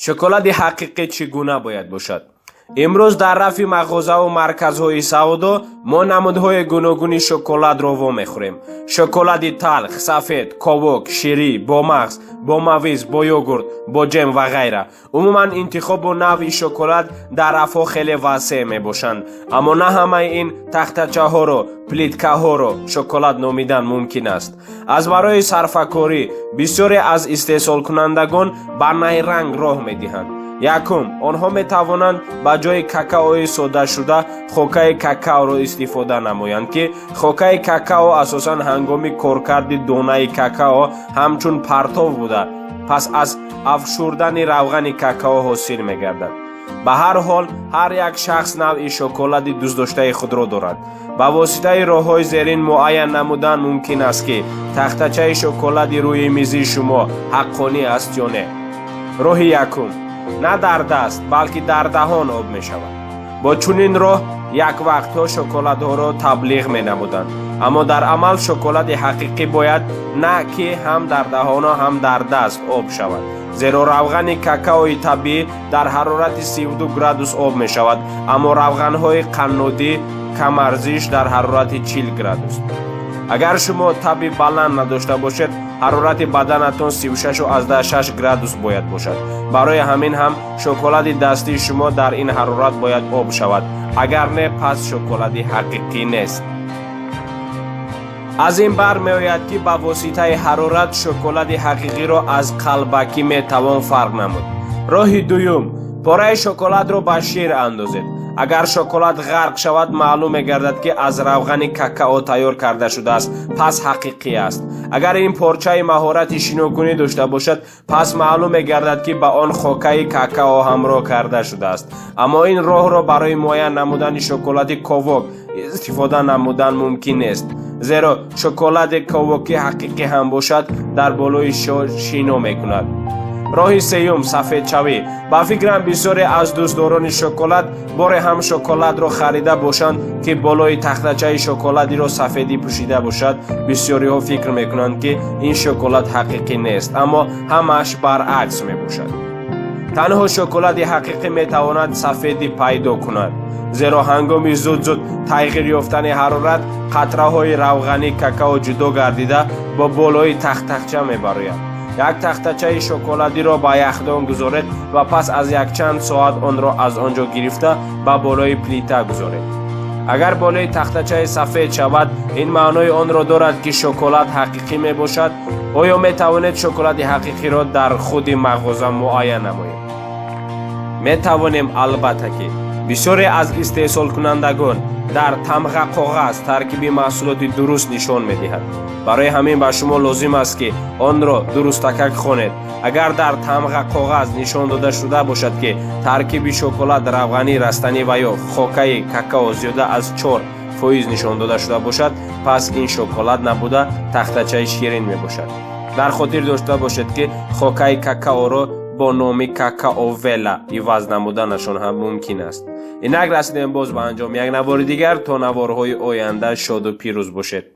Шоколади ҳақиқӣ чӣ гуна бояд бошад? Имрӯз дар рафи мағозаву марказҳои савдо мо намудҳои гуногуни шоколадро вомехӯрем: шоколади талх, сафед, ковок, ширӣ, бо мағз, бо мавиз, бо йогурт, бо ҷем ва ғайра. Умуман, интихобу навъи шоколад дар рафҳо хеле васеъ мебошанд, аммо на ҳамаи ин тахтачаҳоро, плиткаҳоро шоколад номидан мумкин аст. Аз барои сарфакорӣ бисёре аз истеҳсолкунандагон ба найранг роҳ медиҳанд. Якум, онҳо метавонанд ба ҷои какаои соддашуда хокаи какаоро истифода намоянд, ки хокаи какао асосан ҳангоми коркарди донаи какао ҳамчун партов буда, пас аз афшурдани равғани какао ҳосил мегардад. Ба ҳар ҳол, ҳар як шахс навъи шоколади дӯстдоштаи худро дорад. Ба воситаи роҳҳои зерин муайян намудан мумкин аст, ки тахтачаи шоколади рӯи мизи шумо ҳаққонӣ аст ё не. Роҳи якум: на дар даст, балки дар даҳон об мешавад. Бо чунин роҳ як вақтҳо шоколадҳоро таблиғ менамуданд, аммо дар амал шоколади ҳақиқӣ бояд на ки ҳам дар даҳону ҳам дар даст об шавад, зеро равғани какаои табиӣ дар ҳарорати 32 градус об мешавад, аммо равғанҳои қаннодӣ камарзиш дар ҳарорати 40 градус. Агар шумо таби баланд надошта бошед, ҳарорати баданатон 36,6 градус бояд бошад. Барои ҳамин ҳам шоколади дастии шумо дар ин ҳарорат бояд об шавад. Агар не, пас шоколади ҳақиқӣ нест. Аз ин бармеояд, ки ба воситаи ҳарорат шоколади ҳақиқиро аз қалбакӣ метавон фарқ намуд. Роҳи дуюм: пораи шоколадро ба шир андозед. Агар шоколад ғарқ шавад, маълум мегардад, ки аз равғани какао тайёр карда шудааст, пас ҳақиқӣ аст. Агар ин порчаи маҳорати шинокунӣ дошта бошад, пас маълум мегардад, ки ба он хокаи какао ҳамроҳ карда шудааст. Аммо ин роҳро барои муайян намудани шоколади ковок истифода намудан мумкин нест, зеро шоколади ковокӣ ҳақиқӣ ҳам бошад, дар болои шино мекунад. Роҳи сеюм: сафедшавӣ. Ба фикрам, бисёре аз дӯстдорони шоколад боре ҳам шоколадро харида бошанд, ки болои тахтачаи шоколадиро сафедӣ пӯшида бошад. Бисёриҳо фикр мекунанд, ки ин шоколад ҳақиқӣ нест, аммо ҳамааш баръакс мебошад. Танҳо шоколади ҳақиқӣ метавонад сафедӣ пайдо кунад, зеро ҳангоми зуд-зуд тағйир ёфтани ҳарорат қатраҳои равғани какао ҷудо гардида, бо болои тахтача мебарояд. Як тахтачаи шоколадиро ба яхдон гузоред ва пас аз якчанд соат онро аз он ҷо гирифта, ба болои плита гузоред. Агар болои тахтачаи сафед шавад, ин маънои онро дорад, ки шоколад ҳақиқӣ мебошад. Оё метавонед шоколади ҳақиқиро дар худи мағоза муайян намоед? Метавонем, албатта, ки бисёре аз истеҳсолкунандагон дар тамғақоғаз таркиби маҳсулоти дуруст нишон медиҳад. Барои ҳамин ба шумо лозим аст, ки онро дурустакак хонед. Агар дар тамғақоғаз нишон дода шуда бошад, ки таркиби шоколад равғани растанӣ ва ё хокаи какао зиёда аз 4% нишон дода шуда бошад, пас ин шоколад набуда, тахтачаи ширин мебошад. Дар хотир дошта бошед, ки хокаи какаоро бо номи какао-вела иваз намуданашон ҳам мумкин аст. Инак, расидем боз ба анҷоми як навори дигар. То наворҳои оянда шоду пирӯз бошед.